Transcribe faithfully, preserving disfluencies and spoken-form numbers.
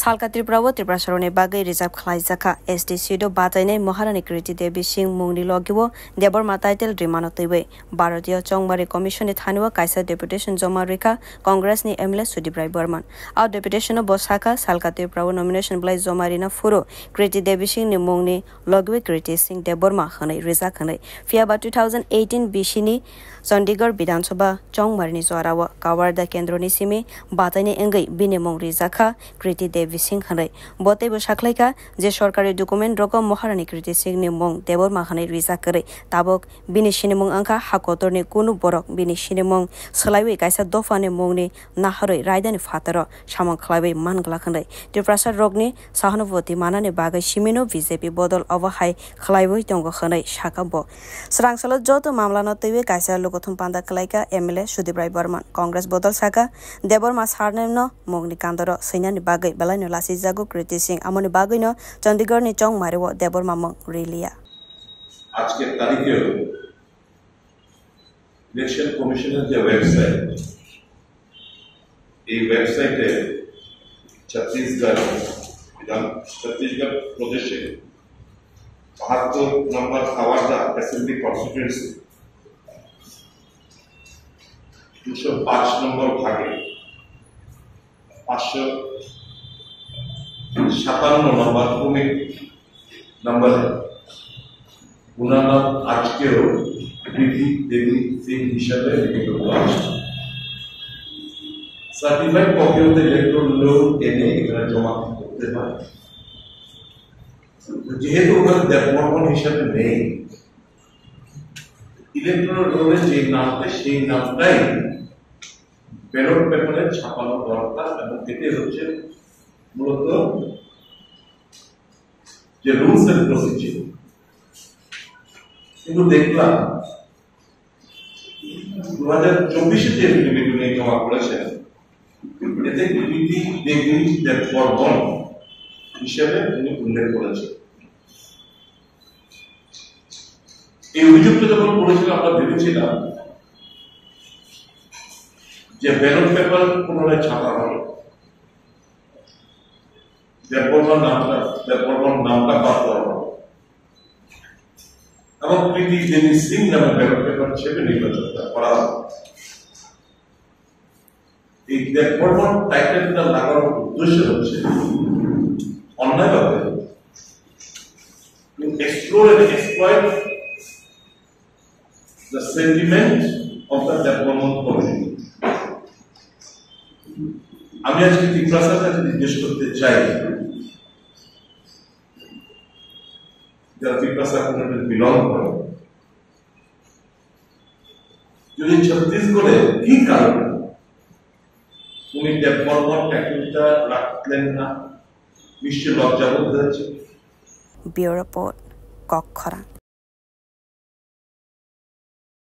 Salka Tripura o Tiprasarokni bagwi reserve khlaijakha S T seat o bachainai Maharani Kriti Devi Singh mungni logi o Debbarma title rimano twiwi Bharatiya Chongmari Commission ni thani o kaisa deputation joma rikha Congress ni M L A Sudip Rai Barman. A deputation o bo sakha, Salka Tripura o nomination belai joma rina phuru Kriti Devi Singh ni mungni logi o Kriti Singh Debbarma hwnwi rijak hwnwi. Phiya ba two thousand eighteen bisi ni Chandigarh Bidhan Sabha Chongmari ni jora o Kawarda kendro ni simi bachainai wngwi bini mung rijak kha Kriti Devi Singh hwnwi. Bo teibo sakhlaikha je sorkari document rogo Maharani Kriti Singh ni mung Debbarma hwnwi rijak kwrwi. Tabuk bini sinimung wngkha ha kotorni kunu borok bini sinimung swlaiwi kaisa dophani mungni naharwi raidani phataro samung khlaiwi man glak hwnwi. Tiprasa rokni sahanubhuti manani bagwi simino B J P bodol obo hai khlaiwi tongo hwnwi sakha bo. Swrangsalo joto mamlano twiwi kaisa lukuthum panda khlaikha M L A Sudip Rai Barman. Congress bodol sakha Debbarma sarneno mungni kandoro swinani bagwi belaino lasijago Kriti Singh, amoni bagwino Chandigarh ni Chongmari o Debbarma mung riliya. আজকের তারিখেও ইলেকশন কমিশনের যে ওয়েবসাইট, এই ওয়েবসাইটে ছত্তিশগড় বিধান, ছত্তিশগড় প্রদেশে বাহাত্তর নম্বর কাওয়ারদা অ্যাসেম্বলি কনস্টিটিউয়েন্সি দুশো পাঁচ নম্বর ভাগে পাঁচশো সাতান্ন নম্বর, ক্রমিক নম্বরে ওনার নাম আজকেও প্রীতি দেবী সিং হিসাবে লিখিত আছে। Certified copy of the electoral roll এনে এখানে জমা করতে হয়। যেহেতু ওখানে দেববর্মন হিসাবে নেই, ইলেকট্রাল রোলে যে নামটা, সেই নামটাই ব্যালট পেপারে ছাপানো দরকার, এবং এটাই হচ্ছে মূলত যে রুলস এন্ড প্রসিজার। কিন্তু দেখলাম দু হাজার চব্বিশে যে এফিডেভিট উনি জমা করেছেন, এতে কৃতি দেবী দেববর্মন হিসেবে উনি উল্লেখ করেছেন। এই অভিযোগটা যখন করেছিল, আমরা ভেবেছিলাম যে ব্যালট পেপার পুনরায় ছাপা হবে, দেববর্মন নামটা, দেববর্মন নামটা বাদ দেওয়া হবে এবং প্রীতি দেবী সিং নামে ব্যালট পেপার হিসেবে নির্বাচনটা করা হবে। এই দেববর্মন টাইটেলটা লাগানোর উদ্দেশ্য হচ্ছে অন্যায়ভাবে to explore and exploit the sentiment of the Debbarman community. আমি আজকে তিপ্রাসার কাছে জিজ্ঞেস করতে চাই, যারা তিপ্রাসা কমিউনিটি বিলং করে, যদি ছত্তিশগড়ে কি কারণে উনি দেববর্মন টাইটেলটা রাখলেন না, নিশ্চয় লজ্জাবোধ হয়েছে। Bureau Report, Kokkhorang.